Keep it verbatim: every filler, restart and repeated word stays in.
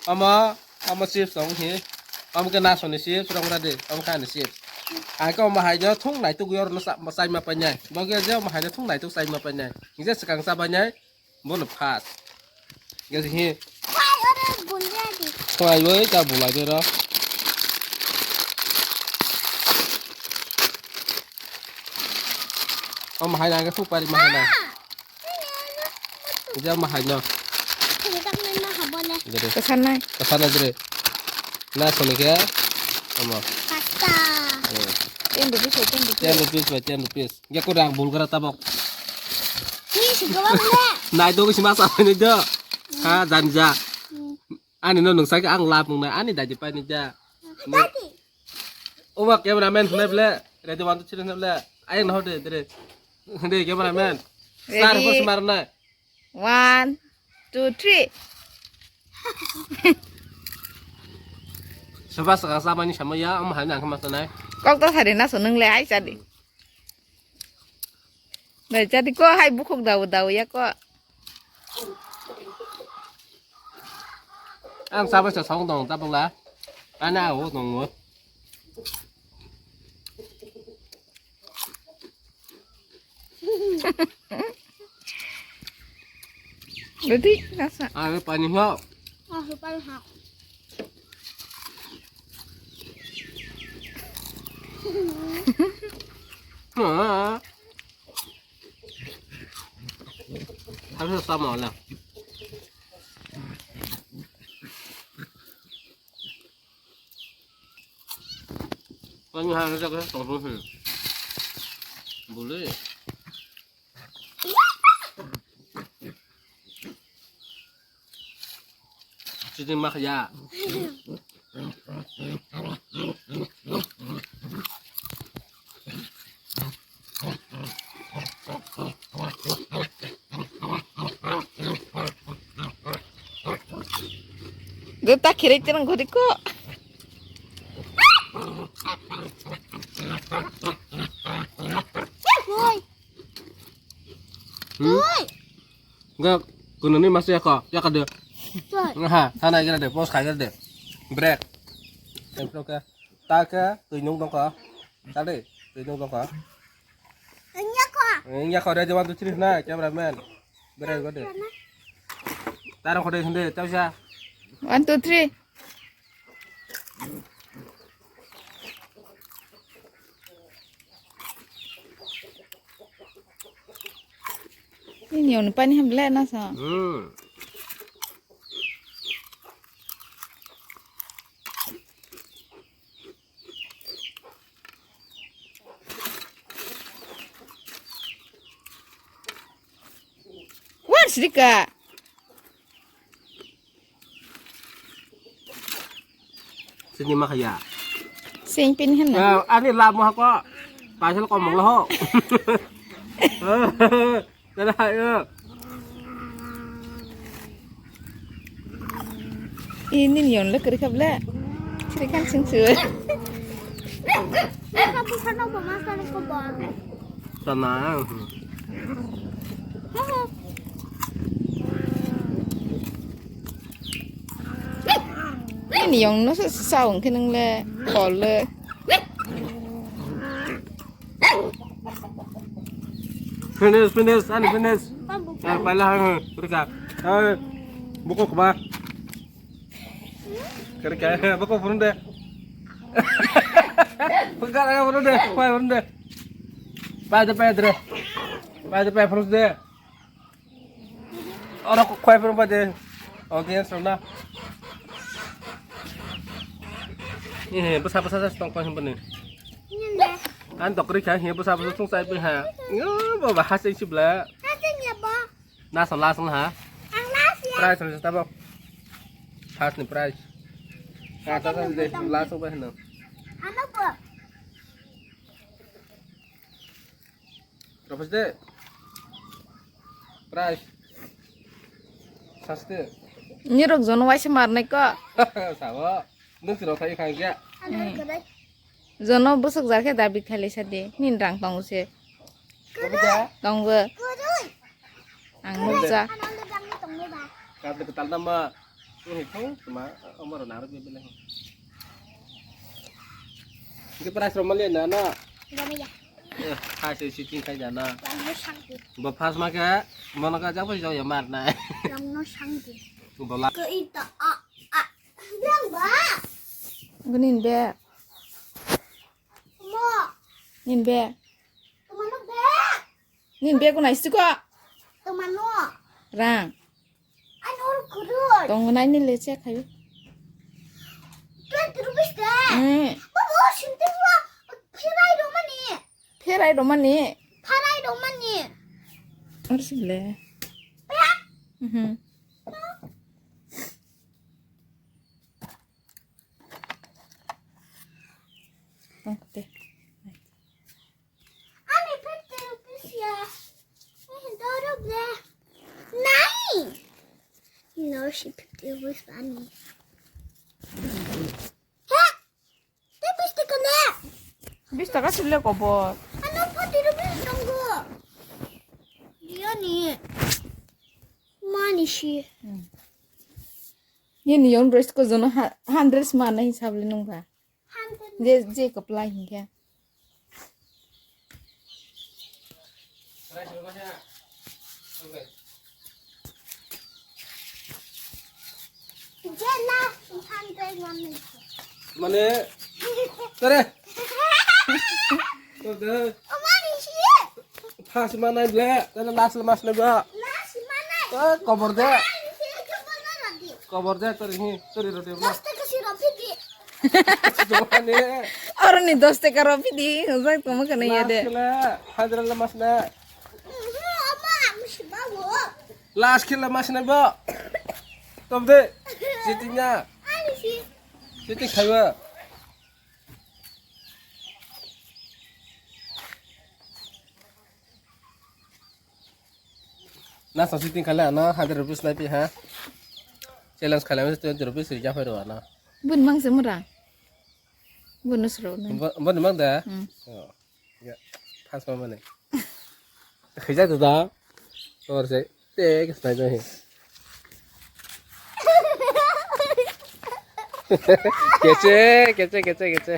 Omo, omo chips tong hi. Omo khe nasoni chips, rong radi, omo khe ani chips. Ang khe omo hai no thung naituk yo rwno cha-, chaima painai. Bo khe je omo hai no thung naituk chaima painai. Hingke swkang cha painai, bono first. Hingke hi. Why are you bully? Why, why, ta bulai de ro. Omo hai na ang khe thung pari ma hai na. Jam ma hai no. Thangjaknai ma habo le. Gede. Kesanai. Kesanai jere. Na soni ke. Amo. Pasta. Eh. Ten rupees, ten rupees. Ten rupees by ten rupees. Ge ko rang bulgara tabok. Ni si gawang le. Nai do si masa ni do. Ha, janja. Hmm. Ani no nung sai ang lap nung nai ani dadi pai ni da. Dadi. Oba cameraman hwnai ble, ready one, two, three hwnai ble, ayang naho de, de, de cameraman. Ready. Star hwnai sumar nai. One, two, three. Soba saka samani samaya, am hai nang kama sanai. Kok to sari na sunung le, ai sadi. Dai sadi ko, hai bukhuk dau dau ya ko. Ang sabai sa song dong, tabang la. Ana o dong o. Ready, nasa. Ah, ini pani ho. Ah, pani ho. Ah. Harus sama lah. Pani ha na ka tong tong hin. Bule. Chini mak ya. Duta kiri tirang guri ko. Oi. Hmm? Oi. Ga kunani masih ya ko? Ya kada. Oi. Ha, sana kira de, pos kaya de. Break. Em pro ka. Ta ka, tu nung dong ka. Tadi, tu nung dong ka. Ini ko. Ini ko, ready, one, two, three na, cameraman. Beres gua deh. Tarang kode sende, tau sa. One, two, three. Ini yang depan ni belek nasa. Hmm. Wan srika. Sini makaya. Sing pin hen na. Eh, ani lab mo ko. Pasal ko mong lo ho. Tada ayo. Ini nion le kiri kable. Kiri kan sing su. Sana. Ini nion no sa sa ong kinang le kol le. Finish, finish, ani finish. Eh, paila hang, hang, kurika. Eh, buko kuba. Kurika, buko furunde. Buka laga furunde, kuai furunde. Pai de, pai de. Pai de, pai furunde. Oro kok khwai phuru bai de. Audience rok na. Eh, bwsa bwsa sa tong koi hwnba ni. Ani dokri kha hi bwsa bwsa sung sai pi ha. Yo, baba ha sing sibla. Na sa last ha. Prize rok tabok. First ni prize. Ha ta ta de last bai hno. Ano bo. Terus de. Price. Saste. Ni rok jono waisa marnai ko. Sawa. Nung siro thai khang ya. Jono busuk jar khe dabi khalai sadi. Nin rang tong se. Kamu ja. Tong bo. Ang nuk ja. Kap de ketal nama. Hei thung, tuma, omoro naro bebele. Ke price ro mali na na. Gana ya. Eh, ha se sitting khai jana. Yang no sangti. Bo first ma ke, mono ka japo jong ya mar na. Yang no sangti. Bola. Ke ita a a. Yang ba. Gunin be. Mo. Nin be. Tumano be. Nin be ko nai siko. Tumano. Rang. Ano kurut. Tong nai ni leche khayu. Twenty rupees de. Hmm. Babo, sinti wa. Pherai do mani. Pherai do mani. Pherai do mani. Ar sile. Ya. Mhm. Tong te. Ani fifty rupees ya. Eh, doro ble. Nai. No, si fifty rupees ani. Ha? Te bis taka ne? Bis taka sile kobor. Ano forty rupees tonggo. Dia ni. Mani si. Hmm. Ye ni yon rest ko jono ha-, hundred sma na hisab le nung ba. Je, je kaplai hinkhe. Mane, tare. Tare. Omani si. First manai ble, tale last le mas le ba. Last manai. Eh, kobor de. Last le kobor na rodi. Kobor de, tori hi, tori rodi. Last te kasi rodi di. Jomane. Oro ni dos taka rodi di, hojai tongma kana ya de. Last le, hajra le mas le. Mhm, ama, ama si ba wo. Last khela mas le ba. Tom de. Sitting na. Ani si. Sitting khaiwa. Na sa sitting khala na hundred rupees nai pi ha. Challenge khala twenty rupees ri ja phai ro na. Bun mang se mura. Bun no sro na. Bun mang da. Hmm. Oh. Ya. Pas ma mane. Khija da da. Or se. Te ke sai da he. Keche, keche, keche, keche.